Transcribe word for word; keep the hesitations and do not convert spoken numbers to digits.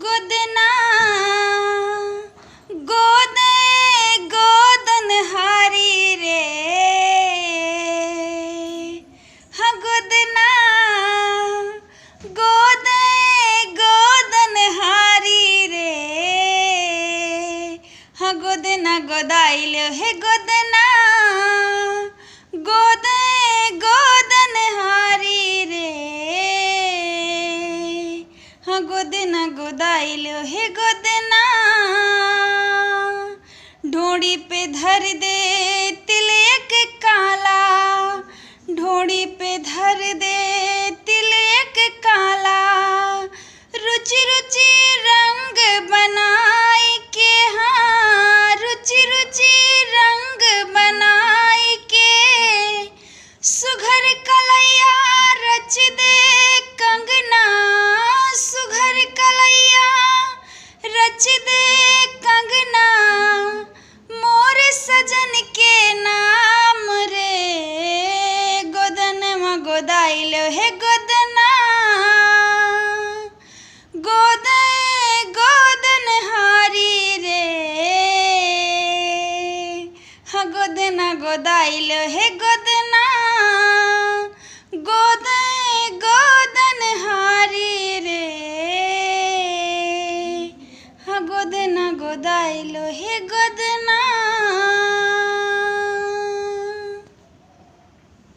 गोदना, गोदे, गोदन हारी रे, हाँ गोदना, गोदे, गोदन हारी रे, हाँ गोदना गोदाइल हे गोदना, गोदे, गोदन हारी रे, हाँ गोदना गोदाइल हे गोदना। ढोड़ी पे धर दे तिलक काला, ढोड़ी पे धर दे तिलक काला। रुचि रुचि रंग बनाई के, हाँ रुचि रुचि रंग बनाई के। सुघर कलैया रच दे कंगना, सुघर कलैया रच दे कंगना, मोर सजन के नाम रे। गोदनमा गोदाइल हे गोदना, गोदे, गोदन हारी रे, हाँ गोदना गोदाइल हे गोदना, गोदे, गोदन हारी रे, हाँ गोदना गोदाइल हे गोदना।